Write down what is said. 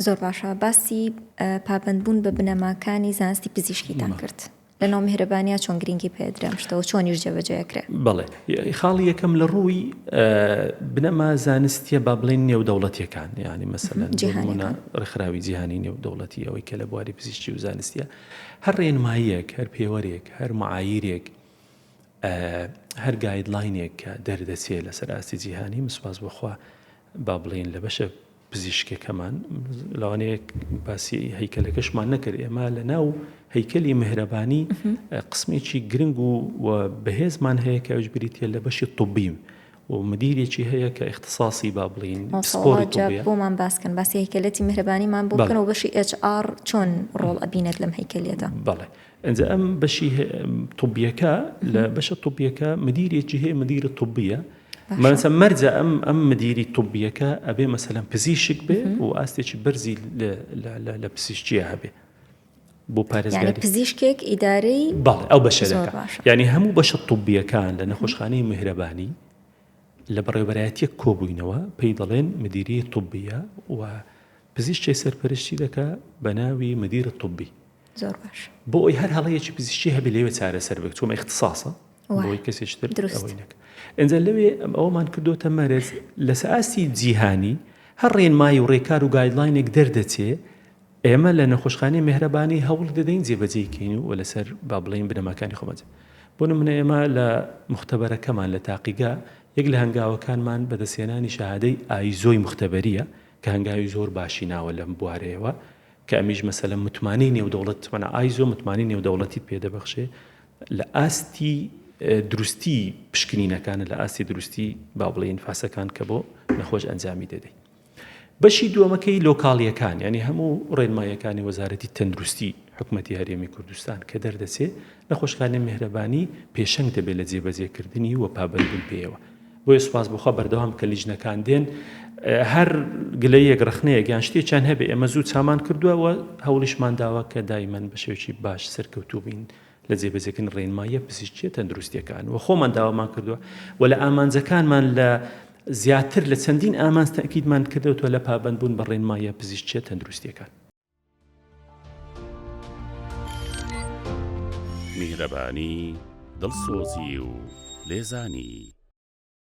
زۆر باشە باسی پابەندبوون بە بنەماکانی زانستی پزیشکیتان کرد لەناو میهرەبانیا چۆن گرنگی پێدرێ ئەم شتەوە چۆنیش جێبەجێ ئەکرێ؟ بەڵێ خاڵی یەکەم لە ڕووی بنەما زانستیە با بڵێن نێودەوڵەتیەکان یعنی مەسەلەن جیهانیەکان ڕێکخراوی جیهانی نێودەوڵەتی ئەوەی کە لە بواری پزیشکی و زانستیە هەر ڕێنماییەک هەر پێوەرێک هەر معایرێک هەر guideline ێک کە دەردەچێ لەسەر ئاستی جیهانی مسواز بخوا با بڵێین لە بەشە پزیشکەکەمان لەوانەیە باسی هەیکەلەکەشمان نەکرد ئێمە لە ناو هەیکەلی مهرەبانی قسمێکی گرنگ و بەهێزمان هەیە کە ئەوش بریتە لە بەشی طبی و مدیرێکی هەیە کە اختصاصی با بڵین پسپۆری طبیە بۆمان باسکەن باسی هەیکەلەتی مهرەبانیمان بۆ بکەن و بەشی HR چۆن ڕۆڵ ئەبینێت لەم هەیکەلیەتە بەڵێ ئینجا ئەم بەشی طبیەکە لە بەشە طبیەکە مدیرێکی هەیە مدیرە طبیە مەسە مەرجە ئەم ئەم مدیری طبیەکە ئەبێ مەسەلەن پزیشک بێ و ئاستێکی بەرزی لە پزیشکیە هەبێ بۆ پارێزگاری پزیشکێک ئیدارەی بەڵێ ئەو بەشە یعنی هەموو بەشە طبیەکان لە نەخۆشخانەی میهرەبانی لە بەڕێوەبەرایەتیەک کۆبووینەوە پێی دەڵێن مدیری طبیە و پزیشکێک سەرپەرشتی دەکا بە ناوی مدیر طبی زۆر باش بۆ ئەوی هەر هەڵەیەکی پزیشکی هەبێ لەوێ چارەسەر بێت چۆمە اختصاصە بۆی کەسێکی تر ئەوەی نەکە ئینجا لەوێ ئەومان کردوتە مەرز لەسەر ئاستی جیهانی هەر ڕێنمایی و ڕێکار و guideline ێک دەردەچێ ئێمە لە نەخۆشخانەی مهرەبانی هەوڵ دەدەین جێبەجێی کەین و لەسەر با بڵێین بنەماکانی خۆمان بۆ نمونە ئێمە لە مختبەرەکەمان لە تاقیگا یەک لە هەنگاوەکانمان بەدەستهێنانی شەهادەی ئایزۆی مختبەریە کە هەنگاوی زۆر باشی ناوە لەم بوارەیەوە کە ئەمیش مەسەلەن متمانەی نێودەوڵەت مانا ئایزۆ متمانەی نێودەوڵەتیت پێ دەبەخشێ لە ئاستی دروستی پشکنینەکانە لە ئاستی دروستی با بڵێین فاسەکان کە بۆ نەخۆش ئەنجامی دەدەی بەشی دووەمەکەی لۆکاڵیەکان یعنی هەموو ڕێنماییەکانی وەزارەتی تەندروستی حکومەتی هەرێمی کوردستان کە دەردەچێ نەخۆشخانەی میهرەبانی پێشەنگ دەبێت لە جێبەجێکردنی و پابەندبوون پێیەوە بۆیە سوپاس بۆ خوا بەردەوام کە لیژنەکان دێن هەر گلەیەک ڕخنەیەک یان شتێکیان هەبێ ئێمە زوو چامان کردووە و هەوڵیشمان داوە کە دایمەن بە شێوەیەکی باش سەرکەوتوو بین لە جێبەجێکردنی ڕێنماییە پزیشکییە تەندروستییەکان و خۆمان داوامان کردووە و لە ئامانجەکانمان لە زیاتر لە چەندین ئامانج تەئکیدمان کردووە لە پابەندبوون بە ڕێنماییە پزیشکییە تەندروستییەکان. میهرەبانی، دڵسۆزی و لێزانی.